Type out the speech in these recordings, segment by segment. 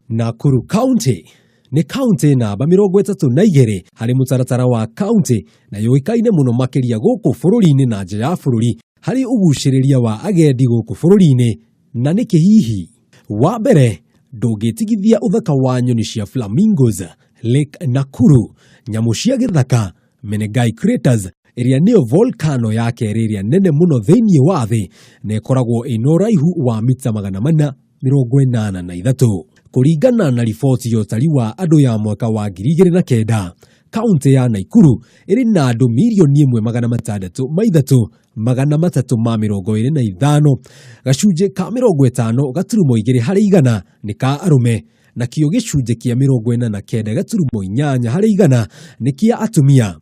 Nakuru County nĩ kaunti namba 32 harĩ mũtaratara wa kaunti na yũĩkaine mũno makĩria gũkũ bũrũri-inĩ na nja ya bũrũri harĩ ũgucĩrĩria wa agendi gũkũ bũrũri-inĩ. Na nĩkĩ hihi? Wa mbere, ndũngĩtigithia ũthaka wa nyoni cia flamingos, Lake Nakuru, nyamũ cia gĩthaka, Menengai Craters ĩrĩa nĩyo volcano ya kerĩ ĩrĩa nene mũno thĩinĩ wa thĩ na ĩkoragwo ĩna ũraihu wa mita 483. Kũringana na riboti ya ũtari wa andũ ya mwaka wa 2009, kaunti ya Nakuru ĩrĩ na andũ 1,603,325, gacunjĩ ka 50.2 harĩ igana nĩ ka arũme, nakĩo gĩcunjĩ kĩa 49.8 harĩ igana nĩ kĩa atumia.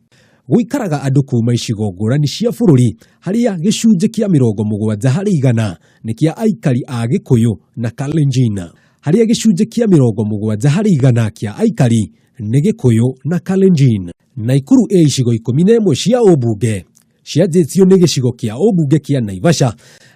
Gũikaraga andũ kuma icigo ngũrani cia bũrũri harĩa gĩcunjĩ kĩa 70 harĩ igana nĩ kĩa aikari a Gĩkũyũ na Kalenjin, harĩa gĩcunjĩ kĩa 70 harĩ igana kĩa aikari nĩ Gĩkũyũ na Kalenjin. Nakuru ĩ icigo 11 cia ũmbunge cianjĩtio nĩ gĩcigo kĩa ũmbunge kĩa Naivasha,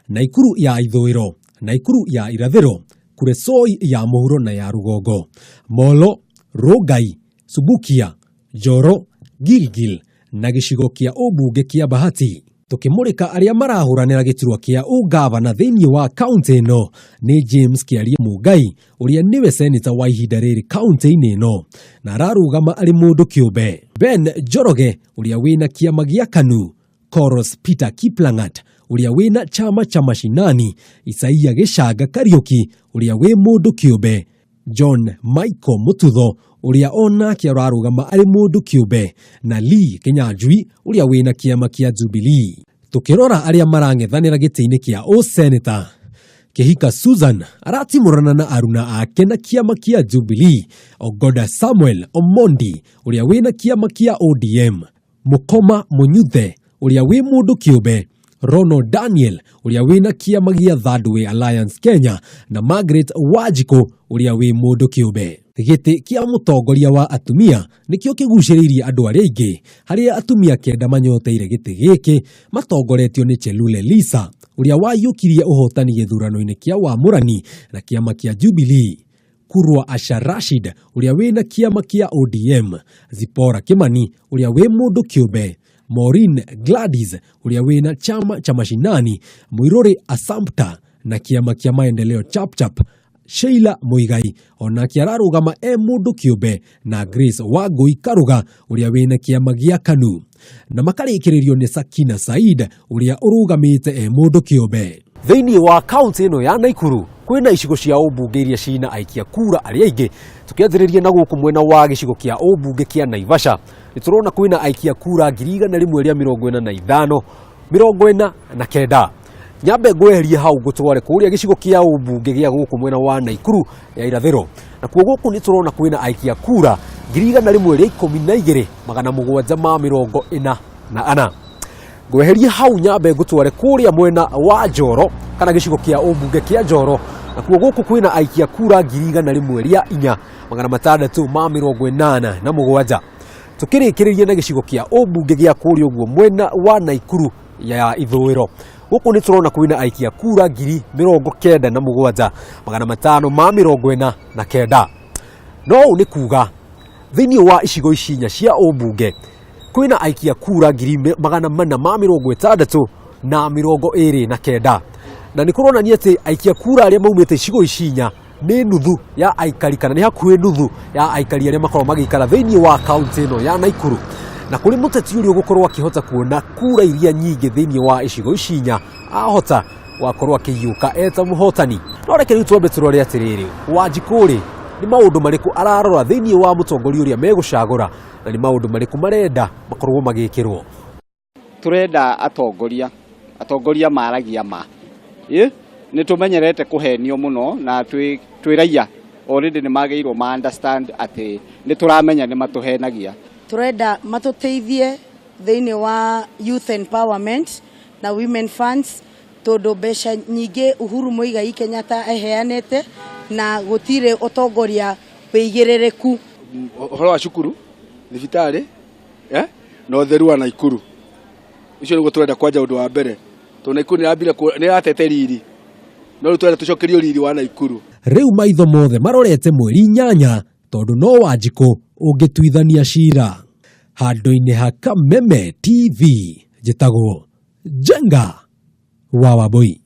Nakuru ya ithũĩro, Nakuru ya irathĩro, Kuresoi ya mũhuro na ya rũgongo, Molo, Rongai, Subukia, Njoro, Gilgil na gĩcigo kĩa ũmbunge kĩa Bahati. Tukĩmũrĩka arĩa marahũranĩra gĩturwa kĩa ũngavana thĩinĩ wa kaunti ĩno nĩ James Kĩarie Mũngai ũrĩa nĩwe seneta wa ihinda rĩrĩ kaunti-inĩ ĩno na ararũgama arĩ mũndũ kĩũmbe, Ben Njoroge ũrĩa wĩna kĩama gĩa KANU, Koros Peter Kiplangat ũrĩa wĩna chama cha Mashinani, Isaia Gĩchanga Kariũki ũrĩa wĩ mũndũ kĩũmbe, John Michael Mututho ũrĩa onake ararũgama arĩ mũndũ kĩũmbe, na Lee Kinyanjui ũrĩa wĩna kĩama kĩa Jubilee. Tukĩrora arĩa marang'ethanĩra gĩtĩ-inĩ kĩa ũseneta, Kihika Susan aratimũrana na aruna ake na kĩama kĩa Jubilee, Ogoda Samuel Omondi ũrĩa wĩna kĩama kĩa ODM, Mukoma Munyuthe ũrĩa wĩ mũndũ kĩũmbe, Rono Daniel ũrĩa wĩna kĩama gĩa Third Way Alliance Kenya na Margaret Wanjikũ ũrĩa wĩ mũndũ kĩũmbe. Gĩtĩ kĩa mũtongoria wa atumia nĩkĩo kĩgucĩrĩirie andũ arĩa aingĩ, harĩa atumia 9 manyoteire gĩtĩ gĩkĩ matongoretio nĩ Chelule Lisa ũrĩa waiyũkirie ũhotani gĩthurano-inĩ kĩa wamũrani na kĩama kĩa Jubilee, Kurwa Asha Rashid ũrĩa wĩna kĩama kĩa ODM, Zipporah Kimani ũrĩa wĩ mũndũ kĩũmbe, Maureen Gladys ũrĩa wĩna chama cha Mashinani, Muiruri Asampta na kĩama kĩa Maendeleo Chapchap, Sheila Muigai onake ararũgama e mũndũ kĩũmbe na Grace Wangui Karuga ũrĩa wĩna kĩama gĩa KANU, na makarĩkĩrĩrio nĩ Sakina Said ũrĩa ũrũgamĩte e mũndũ kĩũmbe. Thĩinĩ wa kaunti ĩno ya Nakuru kwĩna icigo cia ũmbunge iria cina aikia kura arĩa aingĩ. Tũkĩanjĩrĩria na gũkũ mwena wa gĩcigo kĩa ũmbunge kĩa Naivasha, nĩ tũrona kwĩna aikia kura 145,049. Nyambe ngweherie hau ngũtware kũrĩa gĩcigo kĩa ũmbunge gĩa gũkũ mwena wa Nakuru ya irathĩro, nakuo gũkũ nĩ tũrona kwĩna aikia kura 112,744. Ngweherie hau nyambe ngũtware kũrĩa mwena wa Njoro kana gĩcigo kĩa ũmbunge kĩa Njoro, nakuo gũkũ kwĩna aikia kura 104,687. Tukĩrĩkĩrĩria na gĩcigo kĩa ũmbunge gĩa kũrĩa ũguo mwena wa Nakuru ya ithũĩro, gũkũ nĩ tũrona kwĩna aikia kura 97,549. No ũũ nĩ kuga thĩinĩ wa icigo ici inya cia ũmbunge kwĩna aikia kura 460,429, na nĩ kũronania atĩ aikia kura arĩa maumĩte icigo ici inya nĩ nuthu ya aikari kana nĩ hakuhĩ nuthu ya aikari arĩa makoragwo magĩikara thĩinĩ wa kaunti ĩno ya Nakuru. Na kũrĩ mũteti ũrĩa ũgũkorwo akĩhota kuona kura iria nyingĩ thĩinĩ wa icigo ici inya, ahota gwakorwo akĩiyũka eta mũhotani. No reke rĩu twambe tũrore atĩrĩrĩ, Wanjikũ rĩ nĩ maũndũ marĩkũ ararora thĩinĩ wa mũtongoria ũrĩa megũcagũra, na nĩ maũndũ marĩkũ marenda makorwo magĩkĩrwo? Turenda atongoria, atongoria maragia ma. Nĩ tũmenyerete kũhenio mũno na twĩ raia already nĩ magĩrĩirwo ma understand atĩ nĩ tũramenya nĩ matũhenagia. Turenda matũteithie thĩinĩ wa youth empowerment na women funds, tondũ mbeca nyingĩ Uhuru Muigai Kenyatta eheanĩte na gũtirĩ ũtongoria wĩigĩrĩrĩku. Ũhoro wa cukuru, thibitarĩ, na ũtheru wa Nakuru. Ũcio nĩguo tũrenda kwanja ũndũ wa mbere, tondũ Nakuru nĩ ĩratete riri, no rĩu tũrenda tũcokerio riri wa Nakuru. Rĩu maitho mothe marorete mweri 8 tondũ no Wanjikũ ũngĩtuithania cira. Handũ-inĩ ha Kameme TV, njĩtagwo Njenga wa Wambũi.